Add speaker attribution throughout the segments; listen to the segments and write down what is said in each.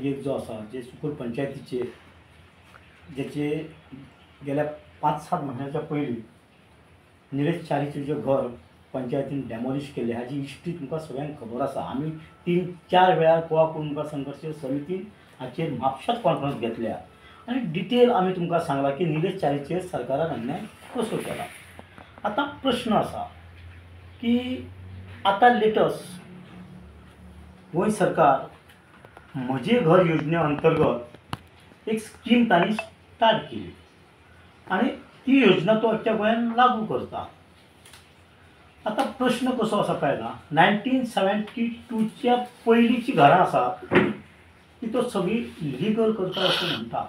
Speaker 1: देगेक जो आसा जे सुकूर पंचायतीचेर जेचे गेल्या 5-7 म्हयन्याच्या पयलीं निलेश च्यारीचें जें घर पंचायतीन डॅमोलिश केल्लें हाजी हिस्ट्री तुमकां सगळ्यांक खबर आसा. आमी 3-4 वेळार गोवा कुणबा संघर्श समितीन हाचेर म्हापशात कॉन्फरन्स घेतल्या आनी डिटेल आमी तुमकां सांगलां की निलेश च्यारीचेर सरकारान अन्याय कसो केला. आतां प्रश्न आसा की आतां लेटस्ट गोंय सरकार म्हजें घर योजने अंतर्गत एक स्कीम तांणी स्टार्ट केली आनी ती योजना तो आख्ख्या गोंयान लागू करता. आतां प्रश्न कसो आसा पळयला, 1972च्या पयलींची घरां आसा ती तो सगळी लिगल करता अशें म्हणटा.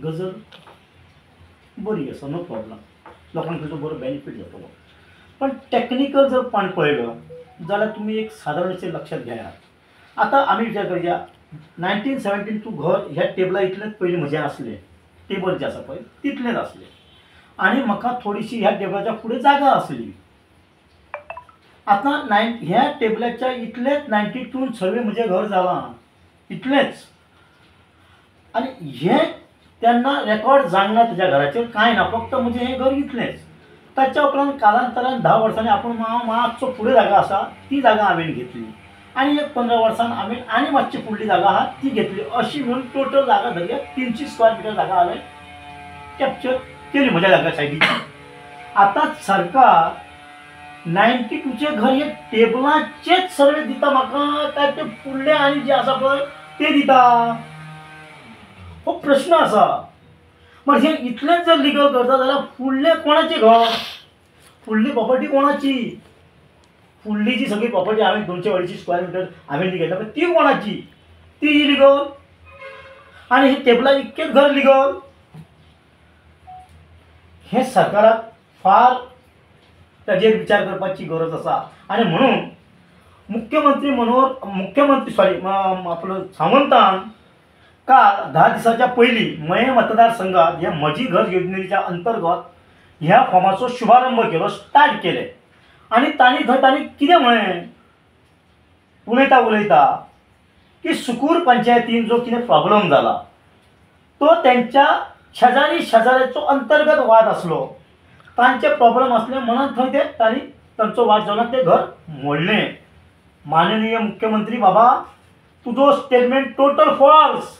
Speaker 1: गजल बरी आसा, नो प्रॉब्लम, लोकांक ताचो बरो बेनिफीट जातलो. पण टॅक्निकल जर पण पळयलो जाल्यार तुमी एक सादारणशें लक्षात घेयात. आतां आमी विचार करया, 1972 घर ह्या टेबला इतलेंच पयलीं म्हजें आसलें, टेबल जें आसा पळय तितलेंच आसलें आनी म्हाका थोडीशी ह्या टेबलाच्या फुडें जागा आसली. आतां ह्या टेबलाच्या इतलेंच 92 सर्वे म्हजें घर जालां इतलेंच, आनी हें तेन्ना रेकॉर्ड जावंक ना तुज्या घराचेर कांय ना, फक्त म्हजें हें घर इतलेंच. ताच्या उपरांत कालांतरान 10 वर्सांनी आपूण मातसो फुडें जागा आसा ती जागा हांवें घेतली आनी एक 15 वर्सान हांवें आनी मातशी फुडली जागा आहा ती घेतली. अशी म्हणून टोटल जागा धरया 300 स्क्वेअर मिटर जागा हांवें कॅप्चर केली म्हज्या जागा सायडीची. आतां सरकार 92चें घर हे टेबलाचेच सर्वे दिता म्हाका काय ते फुडले आनी जे आसा पळय ते दिता, हो प्रश्न आसा. म्हणजे इतलेंच जर लिगल करता जाल्यार फुडलें कोणाचें घर, फुडली प्रॉपर्टी कोणाची, फुडली जी सगळी प्रॉपर्टी हांवें 200-250 स्क्वेअर मिटर हांवें जी घेतल्या पळय ती कोणाची, ती इलिगल, आनी हे टेबला इतकेंच घर लिगल. हें सरकाराक फार ताजेर विचार करपाची गरज आसा. आनी म्हणून मुख्यमंत्री मुख्यमंत्री सॉरी आपलो सावंतान काल 10 दिसाच्या पयलीं मयें मतदारसंघात ह्या म्हजी घर योजनेच्या अंतर्गत ह्या फॉर्माचो शुभारंभ केलो, स्टार्ट केलें. आनी तांणी थंय तांणी कितें म्हळें, उलयता उलयता की सुकूर पंचायतीन जो कितें प्रॉब्लम जाला तो तेंच्या शेजारी शेजाऱ्याचो अंतर्गत वाद आसलो, तांचे प्रॉब्लम आसले म्हणून थंय ते तांणी तांचो वाद जालो, तें घर मोडलें. माननीय मुख्यमंत्री बाबा, तुजो स्टेटमेंट टोटल फॉल्स.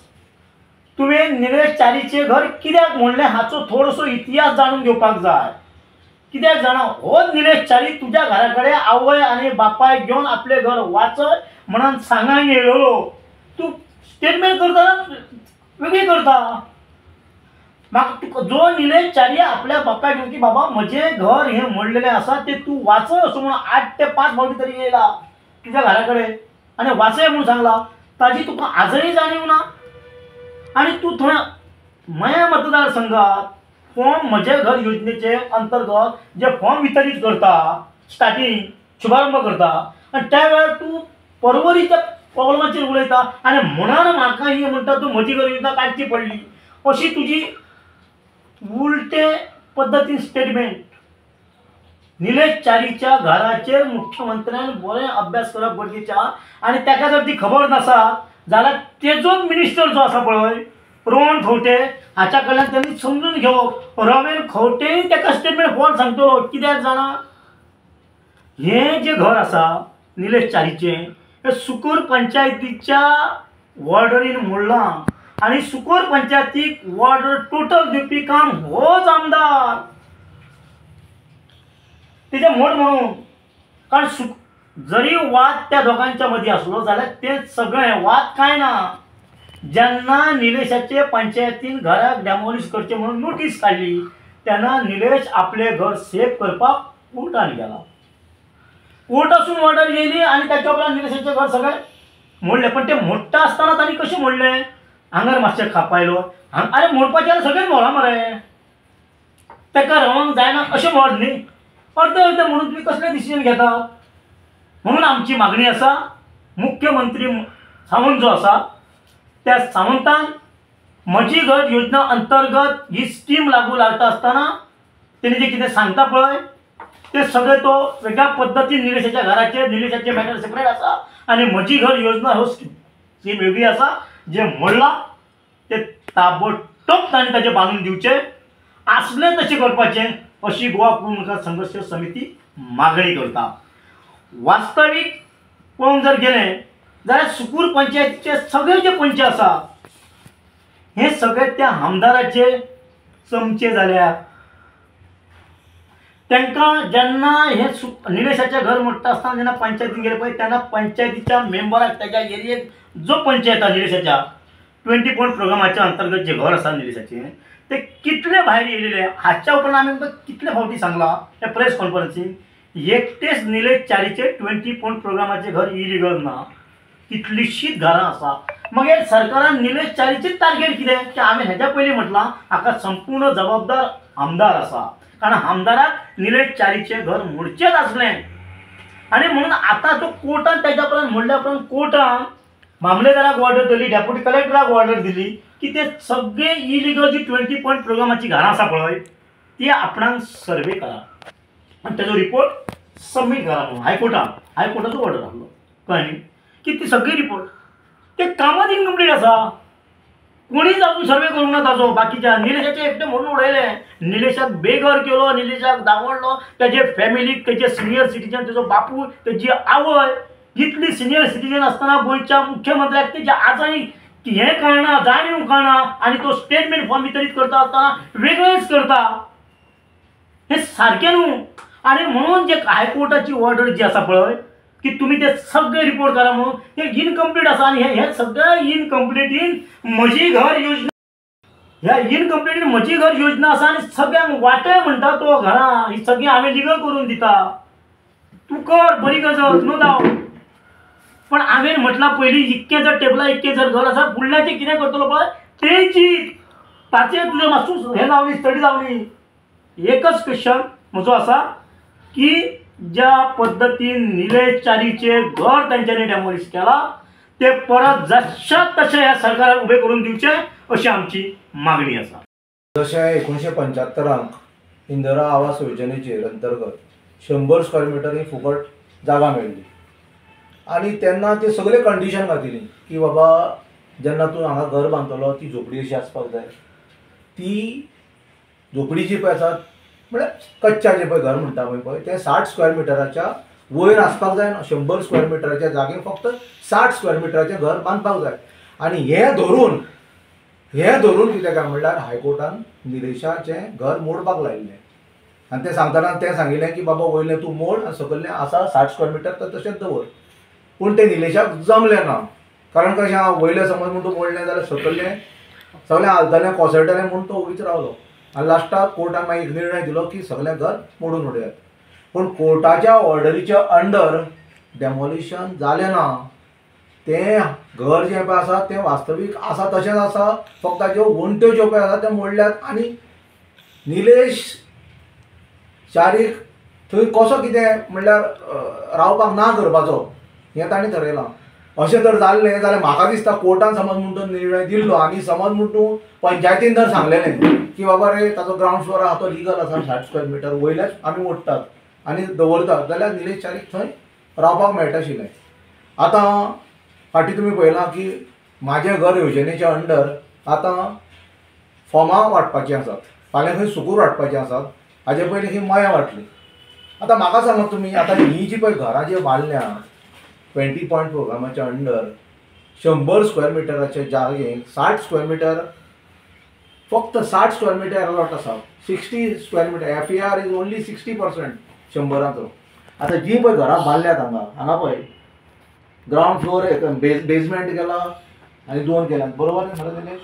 Speaker 1: तुवें निलेश च्यारीचें घर कित्याक मोडलें हाचो थोडोसो इतिहास जाणून घेवपाक जाय. कित्याक जाणा, हो निलेश च्यारी तुज्या घरा कडेन आवय आनी बापायक घेवन आपलें घर वाचय म्हणून सांगांक येयलेलो. तूं स्टेटमेंट करतना वेगळी करता. म्हाका तुका जो निलेश च्यारी आपल्या बापायक घेवन की बाबा म्हजें घर हें मोडलेलें आसा तें तूं वाचय असो म्हणून 8 ते 5 फावटी तरी येयला तुज्या घरा कडेन आनी वाचय म्हणून सांगला, ताजी तुका आजय जाणीव ना. आनी तूं थंय मया मतदारसंघात फॉर्म म्हजें घर योजनेचे अंतर्गत जे फॉर्म वितरीत करता, स्टार्टींग शुभारंभ करता आनी त्या वेळार तूं परवरीच्या प्रॉब्लमाचेर उलयता आनी म्हणून म्हाका ही म्हणटा तूं म्हजी घर योजना काडची पडली, अशी तुजी उलटे पद्दतीन स्टेटमेंट. निलेश च्यारीच्या घराचेर मुख्यमंत्र्यान बरें अभ्यास करप गरजेचें आहा आनी ताका जर ती खबर नासा जाल्यार तेजोच मिनिस्टर जो आसा पळय रोहन खंवटे हाच्या कडल्यान तांणी समजून घेवप. रोहन खंवटेय ताका स्टेटमेंट फॉल्स सांगतलो. कित्याक जाणा, हें जें घर आसा निलेश च्यारीचें हें सुकूर पंचायतीच्या वॉर्डरीन मोडलां आनी सुकूर पंचायतीक वॉर्डर टोटल दिवपी काम होच आमदार, तेजें मोड म्हणून. कारण जरी वाद त्या दोगांच्या मदीं आसलो जाल्यार ते सगळें वाद कांय ना. जेन्ना निलेशाचे पंचायतीन घराक डॅमोलिश करचें म्हणून नोटीस काडली तेन्ना निलेश आपलें घर सेफ करपाक कोर्टान गेला. कोर्टासून ऑर्डर येयली आनी ताच्या उपरांत निलेशाचें घर सगळें मोडलें. पण तें मोडटा आसतना तांणी कशें मोडलें, हांगर मातशें खापायलो, आरे मोडपाचें जाल्यार सगळें मोडलां मरे, ताका रावंक जायना अशें मोड न्ही, अर्दे अर्दे म्हणून तुमी कसलें डिसिजन घेतात. म्हणून आमची मागणी आसा, मुख्यमंत्री सावंत जो आसा त्या सावंतान म्हजी घर योजना अंतर्गत ही स्कीम लागू लायता आसतना तेणी जें कितें सांगता पळय ते सगळे तो वेगळ्या पद्दतीन निलेशाच्या घराचेर, निलेशाचे मॅटर सेपरेट आसा आनी म्हजी घर योजना हो स्कीम वेगळी आसा, जे मोडलां ते ताबडतोब तांणी ताजें बांदून दिवचें, आसलें तशें करपाचें अशी गोवा कुळमेकार संघर्श समिती मागणी करता. वास्तवीक पळोवंक जर गेलें जाल्यार सुकूर पंचायतीचे सगळे जे पंच आसा हे सगळे त्या आमदाराचे चमचे जाल्या. तांकां जेन्ना हे निलेशाचें घर मोडटा आसतना जेन्ना पंचायतीन गेले पळय तेन्ना पंचायतीच्या मेंबराक ताच्या एरियेक जो पंचायत आसा निलेशाच्या 20 पॉयंट प्रोग्रामाच्या अंतर्गत जे घर आसा निलेशाचें ते कितले भायर येयलेले हाच्या उपरांत आमी कितले फावटी सांगलां त्या प्रेस कॉन्फरन्सीन, एकटेच निलेश च्यारीचे 20 पॉयंट प्रोग्रामाचें घर इलिगल ना, कितलीशींच घरां आसा. मगीर सरकारान निलेश च्यारीचेच टार्गेट कितें की हांवें हेज्या पयलीं म्हटलां हाका संपूर्ण जबाबदार आमदार आसा, कारण आमदाराक निलेश च्यारीचें घर मोडचेंच आसलें. आनी म्हणून आतां तो कोर्टान तेज्या उपरांत मोडल्या उपरांत कोर्टान मामलेदाराक ऑर्डर दिली, डेप्युटी कलेक्टराक ऑर्डर दिली की ते सगळे इलिगल जी 20 पॉयंट प्रोग्रामाची घरां आसा पळय ती आपणाक सर्वे करा आनी तेजो रिपोर्ट सबमीट करा म्हणून हायकोर्टान, हायकोर्टाचो ऑर्डर आसलो, कळ्ळें न्ही, की ती सगळी रिपोर्ट ते कामात इनकम्प्लीट आसा, कोणीच अजून सर्वे करूंक ना ताजो. बाकीच्या निलेशाचें एकटें म्हणून उडयलें, निलेशाक बेघर केलो, निलेशाक धांवडलो, तेजे फॅमिलीक, तेजे सिनियर सिटीजन, तेजो बापूय, तेजी आवय, इतली सिनियर सिटीजन आसतना गोंयच्या मुख्यमंत्र्याक तेजी आजय हें कळना, जाणीव कळना आनी तो स्टेटमेंट फॉर्म वितरीत करता आसतना वेगळेंच करता, हें सारकें न्हू. आनी म्हणून जे हायकोर्टाची ऑर्डर जी आसा पळय की तुमी ते सगळे रिपोर्ट करा म्हणून, हे इनकम्प्लीट आसा. आनी हे सगळे इनकम्प्लीट इन म्हजी घर योजना, ह्या इनकम्प्लीट इन म्हजी घर योजना आसा आनी सगळ्यांक वांटय म्हणटा तो घरां ही सगळीं हांवें लिगल करून दिता, तूं कर, बरी गजाल, नो डावट, पण हांवें म्हटलां पयलीं इतकें जर टेबलां इतकें जर घर आसा फुडल्याचें कितें करतलो पळय तें चीत, ताचेर तुजें मातसो हें जावनी, स्टडी जावनी. एकच क्वेश्चन म्हजो आसा की ज्या पद्दतीन निलेश च्यारीचें घर तांच्यांनी डेमोलिश केलां ते परत जशा तशें ह्या सरकारान उबें करून दिवचें अशी आमची मागणी आसा.
Speaker 2: जशें 1975 इंदिरा आवास योजनेचेर अंतर्गत 100 स्क्वेअर मिटर ही फुकट जागा मेळ्ळी आनी तेन्ना ते सगळे कंडिशन घातिल्ली की बाबा जेन्ना तूं हांगा घर बांदतलो ती झोपडी अशी आसपाक जाय, ती झोपडी जी पळय आसा म्हळ्यार कच्चा जें पळय घर म्हणटा आमी पळय तें 60 स्क्वेअर मिटराच्या वयर आसपाक जायना, 100 स्क्वेअर मिटराच्या जागेर फक्त 60 स्क्वेअर मिटराचें घर बांदपाक जाय. आनी हें धरून कितें काय म्हणल्यार हायकोर्टान निलेशाचें घर मोडपाक लायिल्लें आनी तें सांगतना तें सांगिल्लें की बाबा वयलें तूं मोड आनी सकयलें आसा 60 स्क्वेअर मिटर तर तशेंच दवर, पूण तें निलेशाक जमलें ना, कारण कशें आहा वयलें समज म्हूण तूं मोडलें जाल्यार सकयलें सगळें हालतलें कोसळटलें म्हूण तो ओगीच रावलो आनी लास्टाक कोर्टान मागीर एक निर्णय दिलो की सगळें घर मोडून उडयात. पूण कोर्टाच्या ऑर्डरीच्या अंडर डेमोलिशन जालें ना, तें घर जें पळय आसा तें वास्तवीक आसा तशेंच आसा, फक्त ताच्यो वण्ट्यो ज्यो पळय आसा त्यो मोडल्यात आनी निलेश च्यारीक थंय कसो कितें म्हणल्यार रावपाक ना करपाचो हें ताणें थरयलां. अशें जर जाल्लें जाल्यार म्हाका दिसता कोर्टान समज म्हूण तो निर्णय दिल्लो आनी समज म्हूण तूं पंचायतीन जर सांगलेलें की बाबा रे ताचो ग्रावंड फ्लोर आहा तो लिगल आसा 60 स्क्वेअर मिटर वयल्याच आमी मोडटात आनी दवरतात जाल्यार निलेश च्यारीक थंय रावपाक मेळटा आशिल्लें. आतां फाटीं तुमी पळयलां की म्हाजें घर योजनेच्या अंडर आतां फॉर्मां वांटपाचीं आसात, फाल्यां खंय सुकूर वांटपाचीं आसात, हाजे पयलीं ही मयां वांटली. आतां म्हाका सांगात तुमी आतां हीं जी पळय घरां जी बांदल्यात 20 पॉयंट प्रोग्रामाच्या अंडर 100 स्क्वेअर मिटराच्या जागेक 60 स्क्वेअर मिटर, फक्त 60 स्क्वेअर मिटर अलॉट आसा, 60 square metre F A R is only 60% 100. आतां जी पळय घरां बांदल्यात हांगा हांगा पळय ग्रावंड फ्लोर बेजमेंट केला आनी 2 केल्यात, बरोबर न्ही खरें निलेश?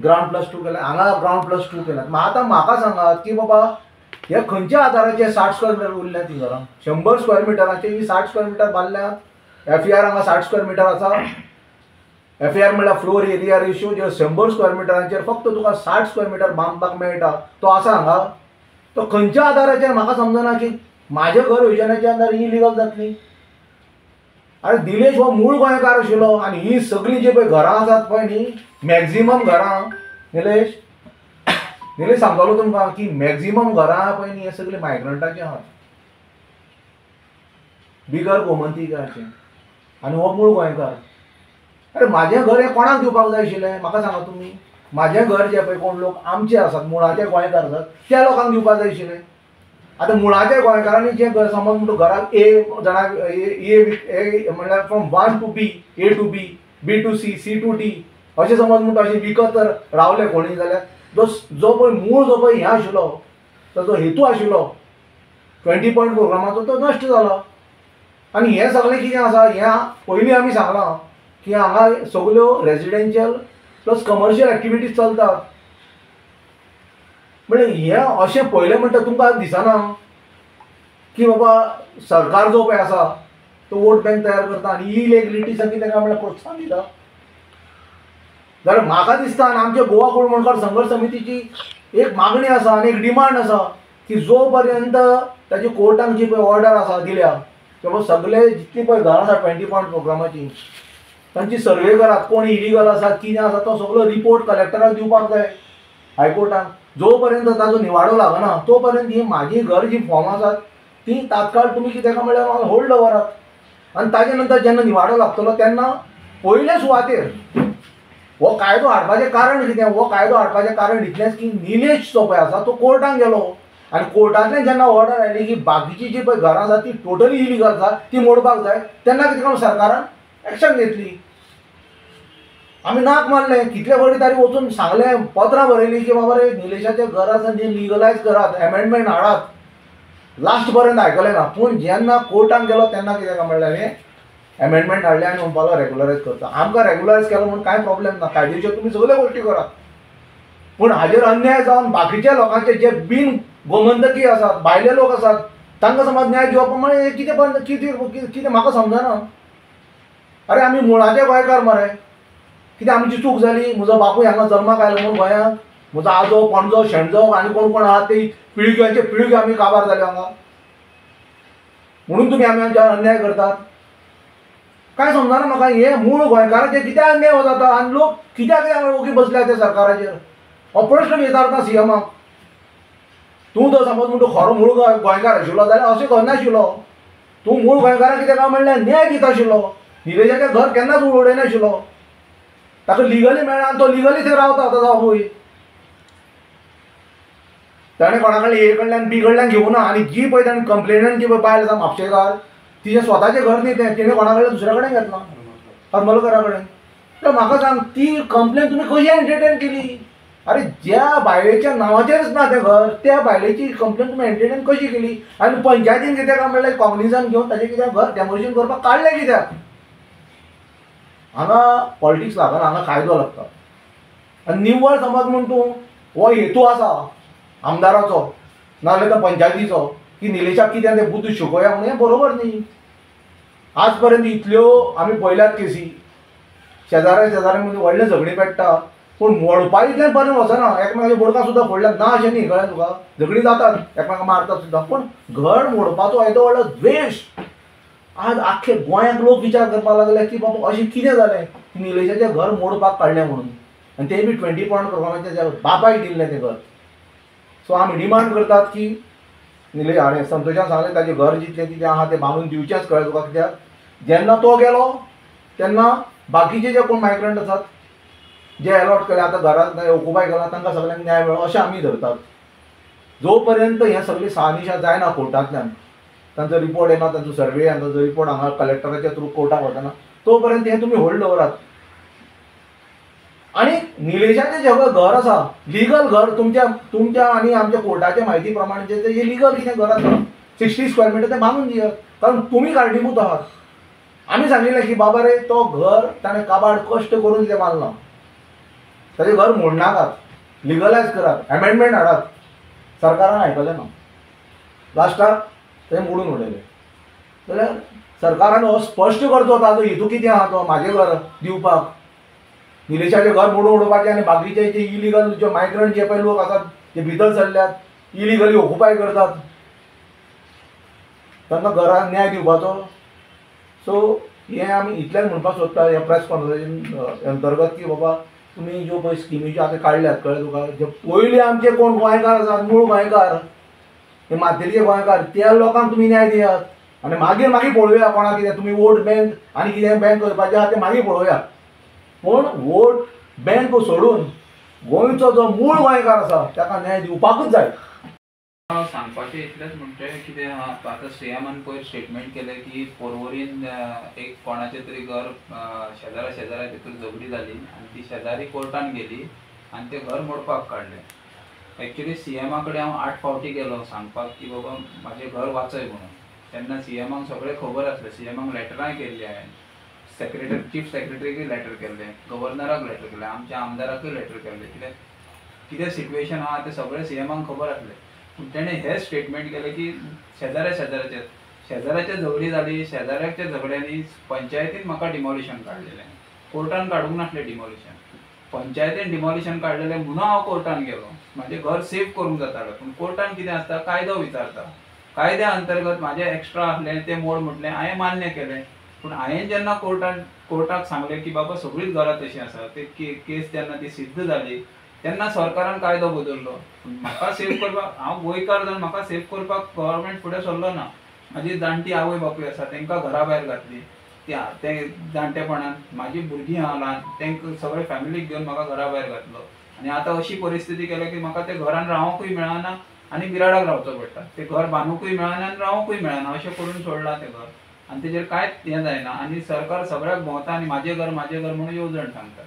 Speaker 2: ग्रावंड प्लस 2 केल्या, हांगा ग्रावंड प्लस 2 केल्यात. आतां म्हाका सांगात की बाबा हे खंयच्या आदाराचेर 60 स्क्वेअर मिटर उरल्यात ती घरां? 100 स्क्वेअर मिटराचेर ही 60 स्क्वेअर मिटर बांदल्यात, एफ ए आर हांगा 60 स्क्वेअर मिटर आसा, एफ ए आर म्हणल्यार फ्लोर एरिया रेशियो जे 100 स्क्वेअर मिटरांचेर फक्त तुका 60 स्क्वेअर मिटर बांदपाक मेळटा तो आसा हांगा, तो खंयच्या आदाराचेर म्हाका समजना की म्हाजें घर योजनेच्या अंदर इलिगल जातली. आरे निलेश हो मूळ गोंयकार आशिल्लो आनी ही सगळीं जी पळय घरां आसात पळय न्ही मॅक्झिमम घरां, निलेश निलेश सांगतालो तुमकां की मॅक्झिमम घरां पळय न्ही हे सगळीं मायग्रंटाची आहात, बिगर गोमंतिकाचे, आनी हो मूळ गोंयकार. अरे म्हाजें घर हें कोणाक दिवपाक जाय आशिल्लें म्हाका सांगा तुमी. म्हाजें घर जें पळय कोण लोक आमचे आसात, मुळाचे गोंयकार आसात, त्या लोकांक दिवपाक जाय आशिल्लें. आतां मुळाच्या गोंयकारांनी जें घर समज म्हणटा घराक ए जाणाक ए म्हणल्यार from 1 to B, A to B, B to C, C to D अशें समज म्हणटा अशें विकत तर रावले कोणी जाल्यार जो जो पळय मूळ जो पळय हें आशिल्लो ताजो हेतू आशिल्लो 20 पॉयंट प्रोग्रामाचो तो नश्ट जालो. आनी हें सगळें कितें आसा हें पयलीं आमी सांगलां की हांगा सगळ्यो रेजिडेन्शियल प्लस कमर्शियल एक्टिविटीज चलतात. म्हणल्यार हें अशें पळयलें म्हणटा तुमकां दिसना की बाबा सरकार जो पळय आसा तो वोट बँक तयार करता आनी इलिगलिटीसांकी ताका म्हणल्यार प्रोत्साहन दिता. जाल्यार म्हाका दिसता आनी आमच्या गोवा कोळमणकार संघर्श समितीची एक मागणी आसा आनी एक डिमांड आसा की जो पर्यंत ताची कोर्टान जी पळय ऑर्डर आसा दिल्या की बाबा सगळे जितली पळय घरां आसा 20 पॉयंट प्रोग्रामाची तांची सर्वे करात, कोण इलिगल आसा कितें आसा तो सगळो रिपोर्ट कलेक्टराक दिवपाक जाय हायकोर्टान. जो पर्यंत ताजो निवाडो लागना तो पर्यंत ही म्हाजी घर जी फॉर्मां आसात ती तात्काळ तुमी कितें काय म्हणल्यार होल्ड दवरात. आनी ताजे नंतर जेन्ना निवाडो लागतलो तेन्ना पयले सुवातेर हो कायदो हाडपाचें कारण कितें, हो कायदो हाडपाचें कारण इतलेंच की निलेश जो पळय आसा तो कोर्टान गेलो आनी कोर्टांतल्यान जेन्ना ऑर्डर आयली की बाकीची जी पळय घरां आसा ती टोटली इलिगल आसा ती मोडपाक जाय तेन्ना कितें करून सरकारान एक्शन घेतली. आमी नाक मारलें, कितले फावटी तारी वचून सांगलें, पत्रां बरयलीं की बाबा रे निलेशाचें घर आसा तें लिगलायज करात, एमेंडमेंट हाडात, लास्ट पर्यंत आयकलें ना. पूण जेन्ना कोर्टान गेलो तेन्ना कितें काय म्हणल्यार हें एमेंडमेंट हाडलें आनी म्हणपाक लागलो रेगुलरायज करता. आमकां रेगुलरायज केलो म्हणून कांय प्रॉब्लेम ना, कायदेशीर तुमी सगळ्यो गोश्टी करात, पूण हाजेर अन्याय जावन बाकीच्या लोकांचे जे बिन गोमंतकी आसात, भायले लोक आसात तांकां समज न्याय दिवप म्हळ्यार हें कितें बंद कितें कितें म्हाका समजना. अरे आमी मुळाचे गोंयकार मरे, कितें आमची चूक जाली? म्हजो बापूय हांगा जल्माक आयलो म्हणून गोंयांत, म्हजो आजो पणजो शेणजो आनी कोण कोण आहा ते पिळग्यांचे पिळग्यो आमी काबार जाल्यो हांगा, म्हणून तुमी आमी आमच्यार अन्याय करतात. कांय समजना म्हाका हे मूळ गोंयकाराचेर कित्याक अन्याय हो जाता आनी लोक कित्याक कित्याक ओगी बसल्या ते सरकाराचेर. हो प्रश्न विचारता सीएमाक, तूं जर समज म्हणटा खरो मूळ गोंयकार आशिल्लो जाल्यार अशें करनाशिल्लो, तूं मूळ गोंयकाराक कितें काय म्हणल्यार न्याय दिता आशिल्लो. निलेशाचें घर केन्नाच उडयनाशिल्लो, ताका लिगली मेळ्ळा आनी तो लिगली थंय रावता ताजो बापूय. ताणें कोणा कडल्यान ए कडल्यान बी कडल्यान घेवना आनी जी पळय ताणें कंप्लेनंट जी पळय बायल आसा म्हापशेकार तिजें स्वताचें घर न्ही तें, तिणें कोणा कडल्यान दुसऱ्या कडेन घेतलां हरमलकरा कडेन. तर म्हाका सांग ती कंप्लेन तुमी कशी एंटरटेन केली? अरे ज्या बायलेच्या नांवाचेरच ना तें घर त्या बायलेची कंप्लेन तुमी एंटरटेन कशी केली? आनी पंचायतीन कितें काय म्हणल्यार कॉग्निजन घेवन ताजें कितें घर डेमोलिशन करपाक काडलें कित्याक? हांगा पॉलिटिक्स लागना, हांगा कायदो लागता. आनी निव्वळ समज म्हूण तूं हो हेतू आसा आमदाराचो नाजाल्यार त्या पंचायतीचो की निलेशाक कितें तें बुद्द शिकोवया म्हणून, हें बरोबर न्ही. आज पर्यंत इतल्यो आमी पळयल्यात केसी, शेजाऱ्या शेजाऱ्या मदीं व्हडलें झगडीं पेट्टा पूण मोडपा इतल्यान पर्यंत वचना, एकमेकाच्या बोडकां सुद्दां फोडल्यात ना अशें न्ही, कळ्ळें तुका, झगडीं जातात एकमेकांक मारतात सुद्दां, पूण घर मोडपाचो येदो व्हडलो द्वेश आज आख्खे गोंयांत लोक विचार करपाक लागले की बाबा अशें कितें जालें की निलेशाचें घर मोडपाक काडलें म्हणून, आनी तें बी 20 पॉयंट प्रोग्रामाचें बापायक दिल्लें तें घर. सो आमी डिमांड करतात की निलेश हाणें संतोशान सांगलें ताजें घर जितलें कितें आहा तें बांदून दिवचेंच, कळ्ळें तुका, कित्याक जेन्ना तो गेलो तेन्ना बाकीचे जे कोण मायग्रंट आसात जे एलॉट केले आतां घरांत ऑक्युपाय केला तांकां सगळ्यांक न्याय मेळो अशें आमी धरतात. जो पर्यंत हें सगळी सानिशा जायना कोर्टांतल्यान, तांचो रिपोर्ट येना, तांचो सर्वे येना, तांचो रिपोर्ट हांगा कलेक्टराच्या थ्रू कोर्टाक वतना तो पर्यंत हें तुमी होल्ड दवरात. आनी निलेशाचें जें घर आसा लिगल घर, तुमच्या तुमच्या आनी आमच्या कोर्टाच्या म्हायती प्रमाणे जें तें लिगल कितें घर आसा 60 स्क्वेअर मिटर तें बांदून दियात, कारण तुमी कारणीभूत आहात. आमी सांगिल्लें की बाबा रे तो घर ताणें काबाड कश्ट करून तें बांदलां, ताजें घर मोडनाकात, लिगलायज करात, एमेंडमेंट हाडात. सरकारान आयकलें ना, लास्टाक तें मोडून उडयलें. जाल्यार सरकारान हो स्पश्ट करचो ताजो हेतू कितें आहा तो म्हाजें घर दिवपाक, निलेशाचें घर मोडून उडोवपाचें आनी बाकीचे जे इलिगल जे मायग्रंट जे पळय लोक आसात जे भितर सरल्यात इलिगली ऑक्युपाय करतात तांकां घरान न्याय दिवपाचो. सो हें आमी इतल्यान म्हणपाक सोदता ह्या प्रेस कॉन्फरन्सी अंतर्गत की बाबा तुमी ज्यो पळय स्किमी ज्यो आतां काडल्यात, कळ्ळें तुका, जे पयलीं आमचे कोण गोंयकार आसात मूळ गोंयकार हे मातेरीचे गोंयकार त्या लोकांक तुमी न्याय दियात आनी मागीर मागीर पळोवया कोणाक कितें तुमी वोट बँक आनी कितें बँक करपाचें आहा तें मागीर पळोवया. पूण वोट बँक सोडून गोंयचो जो मूळ गोंयकार आसा ताका न्याय दिवपाकूच जाय.
Speaker 3: सांगपाचें इतलेंच म्हणजे कितें आहा, आतां सीएमान पयर स्टेटमेंट केलें की पोरवोरीन एक कोणाचें तरी घर शेजारा शेजारा भितर झगडी जाली आनी ती शेजारी कोर्टान गेली आनी तें घर मोडपाक काडलें. एक्चुली सीएमा कडेन हांव 8 फावटी गेलो सांगपाक की बाबा म्हाजें घर वाचय म्हणून. तेन्ना सीएमाक सगळें खबर आसलें, सीएमाक लेटरांय केल्लीं हांवें, सेक्रेटरी चीफ सेक्रेटरीकूय लेटर केल्लें, गव्हर्नराक लेटर केल्लें, आमच्या आमदाराकूय लेटर केल्लें. कित्याक कितें सिट्युएशन आहा तें सगळें सीएमाक खबर आसलें. पूण तेणें हें स्टेटमेंट केलें की शेजाऱ्या शेजाऱ्याचे शेजाऱ्याचे झगडी जाली, शेजाऱ्याच्या झगड्यांनी पंचायतीन म्हाका डिमॉलिशन काडलेलें, कोर्टान काडूंक नासलें डिमॉलिशन, पंचायतीन डिमॉलिशन काडलेलें म्हणून हांव कोर्टान गेलो. म्हाजें घर सेफ करूंक जातालें, पूण कोर्टान कितें आसता कायदो विचारता, कायद्या अंतर्गत म्हाजें एक्स्ट्रा आसलें तें मोड म्हटलें हांवें मान्य केलें. पूण हांवें जेन्ना कोर्टाक सांगलें की बाबा सगळींच घरां तशीं आसा, ते केस जेन्ना ती सिद्ध जाली तेन्ना सरकारान कायदो बदल्लो. म्हाका सेव करपाक, हांव गोंयकार जावन म्हाका सेव करपाक गव्हर्मेंट फुडें सरलो ना. म्हाजी जाणटी आवय बापूय आसा तांकां घरा भायर घातली ते जाणटेपणान, म्हाजी भुरगीं आहा ल्हान तांकां सगळे फॅमिलीक घेवन म्हाका घरा भायर घातलो. आनी आतां अशी परिस्थिती केल्या की म्हाका ते घरान रावंकूय मेळना आनी बिराडाक रावचो पडटा, तें घर बांदूंकूय मेळना आनी रावंकूय मेळना अशें करून सोडलां तें घर. आनी तेजेर कांयच हें जायना आनी सरकार सगळ्याक भोंवता आनी म्हाजें घर म्हाजें घर म्हणून येवजण सांगता.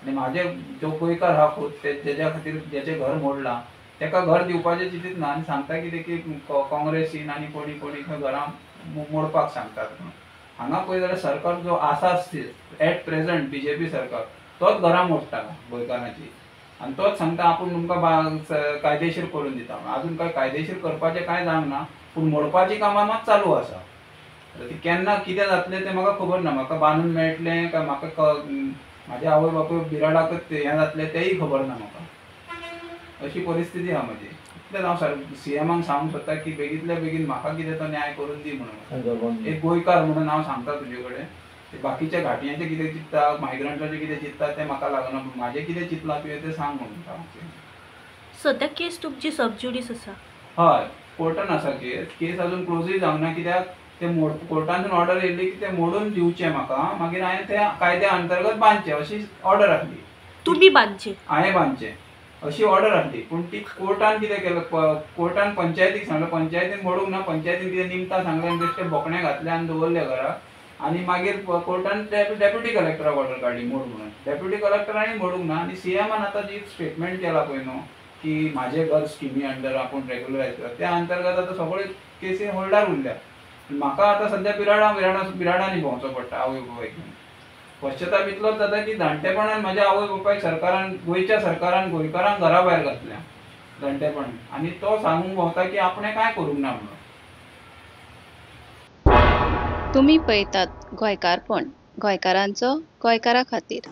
Speaker 3: आनी म्हाजे जो गोंयकार आहा खूद तेज्या खातीर जेचें घर मोडलां ताका घर दिवपाचें चिंतीत ना आनी सांगता कितें की काँग्रेसीन आनी कोणी कोणी खंय घरां मोडपाक सांगतात म्हणून. हांगा पळय जाल्यार सरकार जो आसा एट प्रेझेंट बीजेपी सरकार तोच घरां मोडटा गोंयकारांची आनी तोच सांगता आपूण तुमकां कायदेशीर करून दिता. आजून कांय कायदेशीर करपाचें कांय जावंक ना, पूण मोडपाचीं कामां मात चालू आसा. ती केन्ना कितें जातलें तें म्हाका खबर ना, म्हाका बांदून मेळटलें काय म्हाका म्हाजे आवय बापूय बिराडाकच हें जातलें तेंय खबर ना म्हाका. अशी परिस्थिती आहा म्हजी. इतलेंच हांव सर सीएमाक सांगूंक सोदता की बेगींतल्या बेगीन म्हाका कितें तो न्याय करून दी म्हणून. एक गोंयकार म्हणून हांव सांगता तुजे कडेन, बाकीच्या घाटयांचें कितें चिंत्ता, मायग्रंटाचें कितें चिंत्ता तें म्हाका लागना, पूण म्हाजें कितें चिंतलां तुवें तें सांग म्हणटा.
Speaker 4: सद्या केस तुमची सब ज्युडीस आसा?
Speaker 3: हय, कोर्टान आसा केस. केस अजून क्लोजूय जावंक ना, कित्याक ते मोड कोर्टांतून ऑर्डर येयल्ली की ते मोडून दिवचें म्हाका, मागीर हांवें ते कायद्या अंतर्गत बांदचें अशी ऑर्डर आसली.
Speaker 4: तुमी बांदचें?
Speaker 3: हांवें बांदचें अशी ऑर्डर आसली. पूण ती कोर्टान कितें केलें, कोर्टान पंचायतीक सांगलें, पंचायतीन मोडूंक ना, पंचायतीन कितें निमतां सांगलें आनी बेश्टे बोकणे घातले आनी दवरले घरा. आनी मागीर कोर्टान डेप्युटी कलेक्टराक ऑर्डर काडली मोड म्हणून, डेप्युटी कलेक्टरांनी मोडूंक ना. आनी सीएमान आतां जी स्टेटमेंट केला पळय न्हू की म्हाजें घर स्किमी अंडर आपूण रेगुलरायज करता, त्या अंतर्गत आतां सगळ्यो केसी होल्डार उरल्या. म्हाका आतां सद्या बिराडां बिराडां बिराडांनी भोंवचो पडटा आवय बापायक घेवन. पश्चाताप इतलोच जाता की जाणटेपणान म्हाज्या आवय बापायक सरकारान, गोंयच्या सरकारान गोंयकारांक घरा भायर घातल्या जाणटेपणान, आनी तो सांगूंक भोंवता की आपणें कांय करूंक ना म्हणून.
Speaker 5: तुमी पळयतात गोंयकारपण, गोंयकारांचो गोंयकारा खातीर.